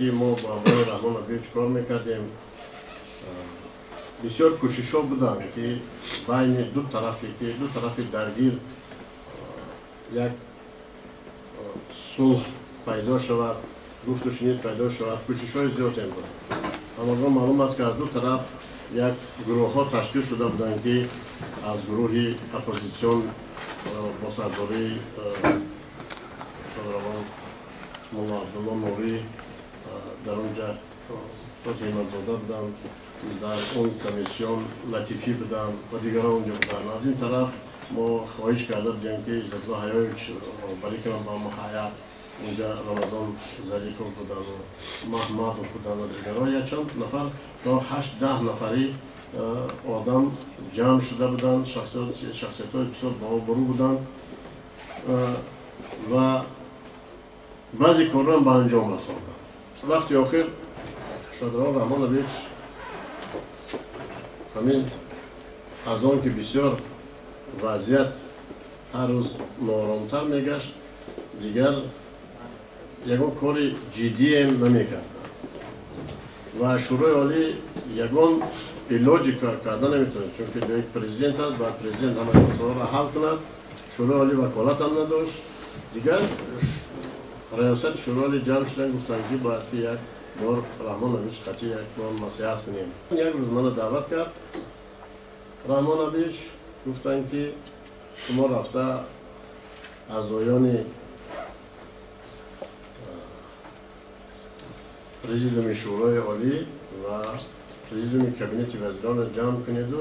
ки мо бо ҳамроҳи Раҳмон Набиевич кор мекардем, бисёр кӯшишҳо буданд, ки байни ду тарафе ки ду тарафи даргир як сулҳ пайдо шавад, гуфту шунид пайдо шавад, кӯшишҳои зиёдем буд. Ҳамагон маълум аст, ки аз ду тараф як гурӯҳҳо ташкил шуда буданд, ки аз гурӯҳи оппозитсион бо сардории шодравон Мулло Абдулло Нурӣ, дар он ҷа устод Ҳиматзода буданд, дар он комиссион Латифӣ буданд ва дигарон онҷо буданд. Аз ин тараф мо хоҳиш карда будем, ки Иззатулло Ҳаёевич роҳбарӣ кунанд ба мо ҳайат. Онҷа Рамазон Зарипов буданд, Маҳмадов буданд ва дигарон, якчанд нафар, то 8-10 нафари одам ҷамъ шуда буданд, шахсиятҳои бисёр баобрӯ буданд ва баъзе корро ба анҷом расонданд. Вақти охир Шодравон Раҳмонович ҳамин аз он ки бисёр вазъият ҳар рӯз нооромтар мегашт, дигар ягон кори ҷиддием намекарданд ва Шӯрои Олӣ ягон илоҷи карда наметавонад, чунки як президент аст, бояд президент ҳамаи масъаларо ҳал кунад. Шӯрои Олӣ ваколатам надошт. Дигар раёсати Шӯрои Олӣ ҷамъ шуданд, гуфтанд, ки бояд ки як бор Раҳмон Набиевич қатъи як бор маслиҳат кунем. Як рӯз маро даъват кард Раҳмон Набиевич, гуфтанд, ки шумо рафта аъзоёни президиуми Шӯрои Олӣ ва президиуми кабинети вазиронро ҷамъ кунеду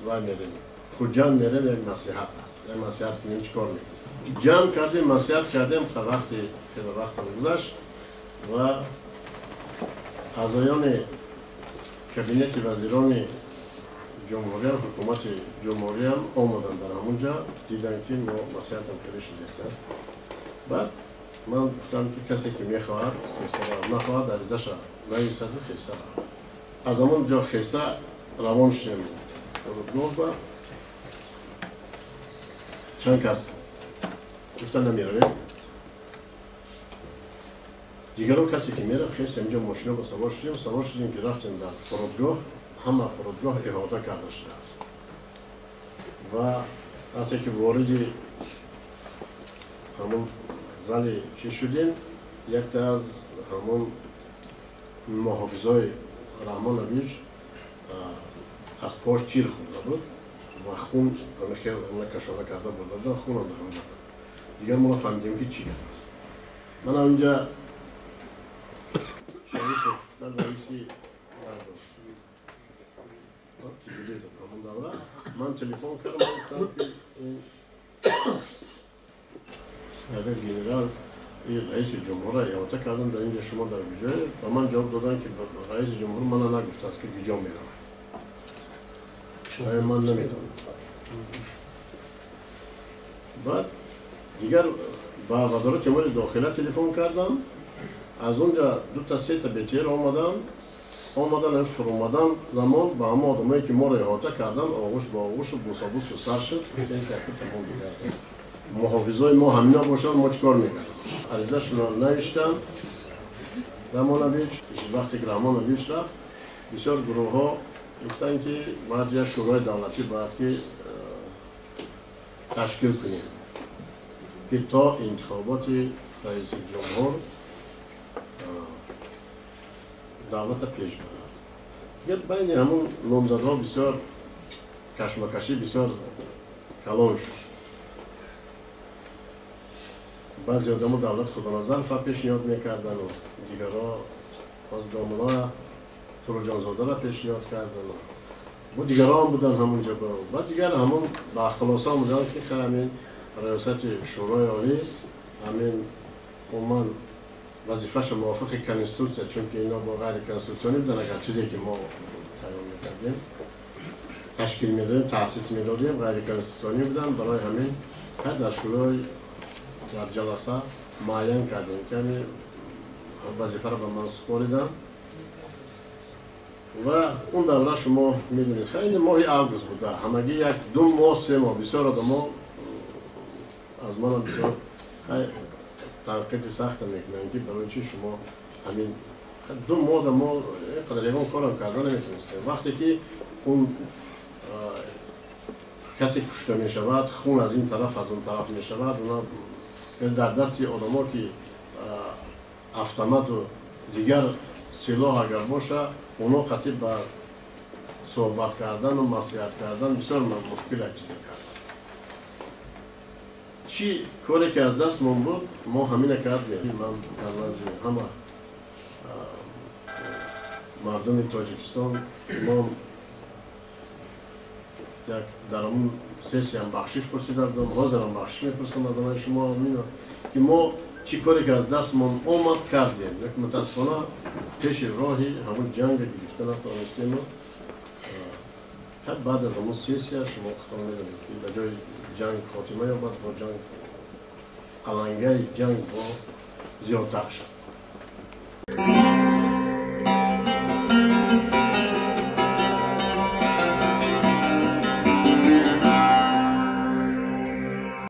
ва мерем Хуҷанд, мерем, як маслиҳат аст, як маслиҳат кунем, чӣ кор мекунем. Ҷамъ кардем, маслиҳат кардем, вақти хеле вақтам гузашт ва аъзоёни кабинети вазирони ҷумҳуриям, ҳукумати ҷумҳуриям омаданд дар ҳамон ҷа, диданд, ки мо маслиҳатам хеле шудааст. Баъд ман гуфтам, ки касе ки мехоҳад хеста равад, нахоҳад аризаша нависаду хеста равад. Аз ҳамон ҷо хеста равон шудем фурудгоҳ ба чанд кас гуфта намеравем. Дигарон касе ки мерафт, хест ҳаминҷо мошино ба савор шудем, савор шудем, ки рафтем дар фурудгоҳ, ҳама фурудгоҳ иҳота карда шудааст. Ва вақте ки вориди ҳамон зали чӣ шудем, якта аз ҳамон муҳофизои Раҳмон Набиевич аз пош тир хӯрда буд ва хун хел кашола карда бурда буд, хунам дар онҷо буд. Дигар мо нафаҳмидем, ки чӣ гап аст. Ман онҷа Шарипов раиси буд ҳамон давра, ман телефон кардам, гуфтам, ки ин генерал раиси ҷумҳурро иҳота кардам, дар инҷа шумо дар куҷое? Ба ман ҷавоб доданд, ки раиси ҷумҳур мана нагуфтааст, ки куҷо меравад, ман намедонам. Баъд дигар ба Вазорати умури дохила телефон кардам, аз он ҷа дута сета БТР омаданд, омадан, фуромадан замон ба ҳама одамое ки моро иҳота карданд, оғӯш ба оғӯшу бусабусшу сар шуд, гуфтем, ки аку тамом, дигар муҳофизои мо ҳамино бошанд, мо чӣ кор мекардем? Аризашонро навиштанд Раҳмон Набиевич. Вақте ки Раҳмон Набиевич рафт, бисёр гурӯҳҳо гуфтанд, ки бояд як шӯрои давлатӣ бояд ки ташкил кунем, ки то интихоботи раиси ҷумҳур давлата пеш барад. Дигар байни ҳамон номзадҳо бисёр кашмакашӣ бисёр калон шуд. Баъзе одамо Давлат Худоназарова пешниҳод мекардану дигарҳо Домла Туруҷонзодаро пешниҳод кардану бо дигарон буданд ҳамонҷа. Баъд дигар ҳамон ба хулоса омаданд, ки ҳамин раёсати Шӯрои Олӣ ҳамин умуман вазифаша мувофиқи конститутсия, чунки ино бо ғайри конститутсионӣ буданд, агар чизе ки мо тайёр мекардем, ташкил медодем, таъсис медодем, ғайри конститутсионӣ буданд. Барои ҳамин дар шӯрои дар ҷаласа муайян кардем, ки ҳамин вазифаро ба ман супориданд. Ва он давра шумо медонед, хеле моҳи август буда, ҳамагӣ як 2 моҳ, 3 моҳ. Бисёр одамо аз манам бисёр танқиди сахта мекунанд, ки барои чӣ шумо Ҳамин 2 моҳ мо ин қадар ягон корам карда наметонистем. Вақте ки он касе кушта мешавад, хун аз ин тараф, аз он тараф мешавад, она дар дасти одамо ки автомату дигар силоҳ агар боша, оно қатъи ба суҳбат кардану маслиҳат кардан бисёр мушкил як чизе кард. Чӣ коре ки аз дастмон буд, мо ҳамина кардем. Ман дар назди ҳама мардуми Тоҷикистон мо як дар ҳамун сессиям бахшиш пурсида будам, ҳозирам бахшиш мепурсам аз ҳамаи шумо, ки мо чӣ коре ки аз дастмон омад кардем. Лекин мутаассифона пеши роҳи ҳамун ҷанга гирифта натонистему. Баъд аз ҳамун сессия шумо худтон медонед, ки ба ҷои ҷанг хотима ёбад, бо ҷанг алангаи ҷанг бо зиёдтар шуд.